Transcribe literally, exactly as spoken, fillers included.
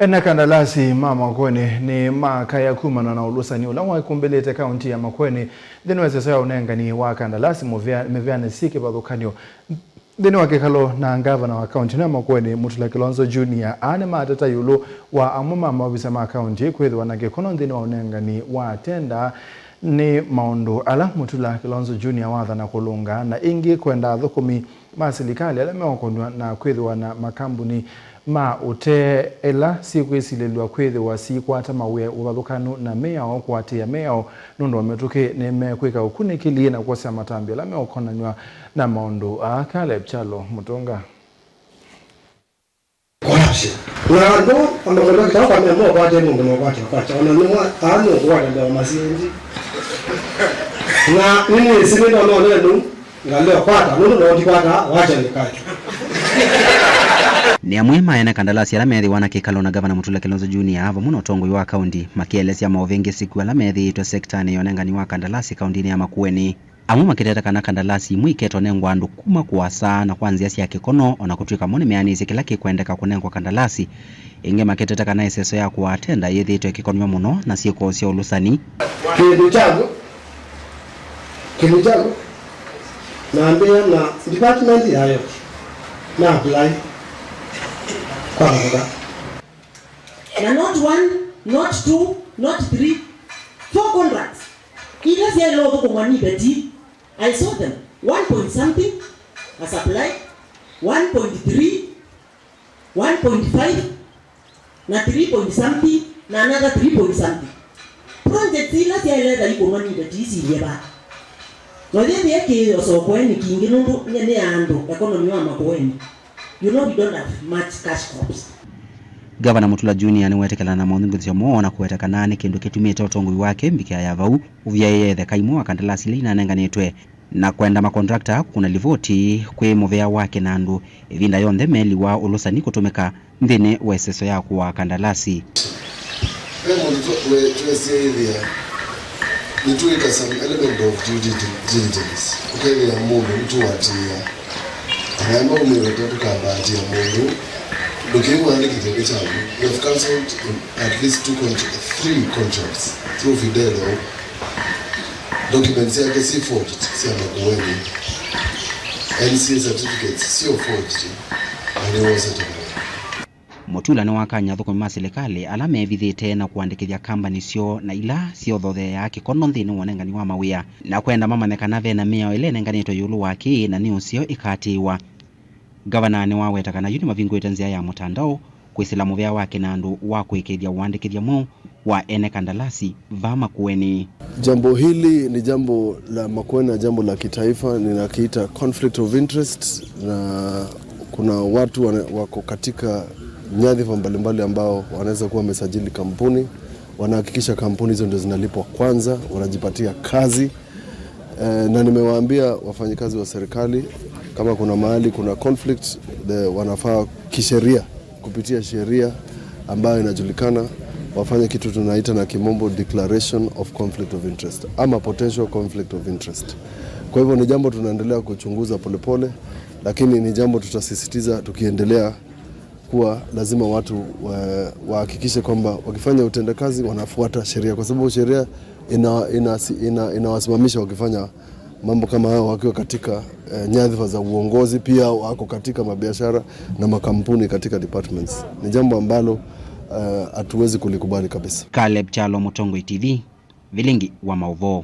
Ene kandalasi ma Makueni nĩmakaya kumana na ũlũsani ũla wakumbĩlĩte kaunti ya Makueni nthĩnĩ wa ĩseso ya ũnengani wa kandalasi mũvea-, mĩveanĩ syĩ kĩvathũkany'o nthĩnĩ wa kĩkalo na ngavana wa kaunti ya Makueni, Mutula Kilonzo Junior. Aa nĩmateta ĩũlũ wa amwe ma maovisa ma kaunti kwĩthĩwa na kĩkono nthĩnĩ wa ũnengani wa tenda nĩ maũndũ ala Mutula Kilonzo Junior wathana kũlũnga, na ĩngĩ kwenda athũkũmi ma silikalĩ ala meũkonw'a na kwĩthĩwa na makambuni ma ũtee ĩla syĩkwĩsilĩlw'a kwĩthĩwa siikwata mawĩa ũvathũkanu na mĩao, kũatĩĩa mĩao nũndũ wa mĩtũkĩ nĩmekwĩka ũkunĩkĩli na kwosea matambya ala meũkonanw'a na maũndũ aa. Caleb Kyalo Mũtũnga. Corruption. Na andũ, andũ mũndũ akĩtaka kwa mĩamua kwate mũndũ na kwate kwate, ona nĩmwa, aa nũkwata mbeo masinji. Na nini sini ndo no nenu, ngaleo kwata, nunu no ndikwata, wacha nikae. Nĩ amwe ma ene kandalasi ala methĩwa na kĩkalo na Gavana Mutula Kilonzo Junior vamwe na ũtongoi wa kaunti makĩelesya maũvĩngĩsĩku ala methĩĩtwe sektanĩ ya ũnengani wa kandalasi kauntinĩ ya Makueni. Amwe makĩteta kana kandalasi imwe iketwa nengwa andũ kuma kũasa na kwa nzĩa sya kĩkono, o na kũtw'ĩka mo nĩmeanĩsye kĩla kĩkwendeka kũnengwa kandalasi. Ĩngĩ makĩteta kana ĩseso ya kũatenda yĩthĩĩtwe ĩkĩkonw'a mũno na syĩko sya ũlũsani. Kĩndũ kyaku, kĩndũ kyaku, nambĩa na department yayo, na apply kwa mavaka. Na not one, not two, not three, four contracts. Ila syaĩle ũthũkũmwa nĩ Betty, I saw them. One point something as applied, one point three, one point five, na three point something, na another three point something. Projects ila syaĩle ĩthaikumwa nĩ Betty isilye va. Na yĩthĩe kĩĩo sokweni kingĩ nũndũ nĩ ya andũ, economy wa Makueni. You know we don't have much cash crops. Gavana Mutula Junior nĩwetekelana na maũthingĩthyo moo na kũweta kana nĩ kĩndũ kĩtumĩte ũtongoi wake mbikĩa ya vau ũvyaĩe ĩtheka imwe wa kandalasi ila inanenganĩtwe, na kwenda makontrakta kũkũna livoti kwĩ mũvea wake na andũ ĩvinda yonthe meliwa ũlũsani kũtũmĩka nthĩnĩ wa ĩseso ya kũaa kandalasi. Ve mũndũ twe-, we-, twesie ĩthĩa, nĩtwĩka some element of due dili-, diligence. Ũkethĩa mũndũ nĩtũatĩĩa. Kana maumĩte tũkambaatĩa mũndũ, ndũkĩwandĩkĩthya nĩ kyaku. We have cancelled at least two contr-, three contracts through Fidel. Documents syake si forged sya Makueni. N C A certificates sio forged, na nĩwosete mũndũ. Mutula nĩwakany'a athũkũmi ma silikalĩ ala mevithĩte na kũandĩkĩthya kambani syoo na ila syĩũthotheeaa kĩkono nthĩnĩ wa ũnengani wa mawĩa, na kwenda mamanye kana ve na mĩao ĩla ĩnenganĩtwe ĩũlũ wa kĩĩ na nĩ ũseo ĩkaatĩĩwa. Gavana nĩwaweta kana yu nĩmavingũĩte nzĩa ya mũtandao kwĩsĩla mũvea wake na andũ wa kũĩkĩĩthya ũandĩkĩthya mweũ wa ene kandalasi va Makueni. Jambo hili ni jambo la Makueni na jambo la kitaifa, ninakiita conflict of interest, na kuna watu wana-, wako katika nyadhifa mbalimbali ambao wanaweza kuwa wamesajili kampuni, wanahakikisha kampuni hizo ndio zinalipwa kwanza, wanajipatia kazi. Eh, na nimewaambia wafanyikazi wa serikali, kama kuna mahali kuna conflict, the, wanafaa kisheria, kupitia sheria ambayo inajulikana, wafanye kitu tunaita na kimombo declaration of conflict of interest ama potential conflict of interest. Kwa hivyo ni jambo tunaendelea kuchunguza polepole, lakini ni jambo tutasisitiza tukiendelea kuwa lazima watu wa-, wahakikishe kwamba wakifanya utendakazi wanafuata sheria, kwa sababu sheria ina-, ina-, ina-, inawasimamisha wakifanya mambo kama hayo wakiwa katika, eh, nyadhifa za uongozi, pia wako katika mabiashara na makampuni katika departments. Ni jambo ambalo, eh, hatuwezi kulikubali kabisa. Caleb Kyalo, Mũtongoi T V, Vilingi wa Maũvoo.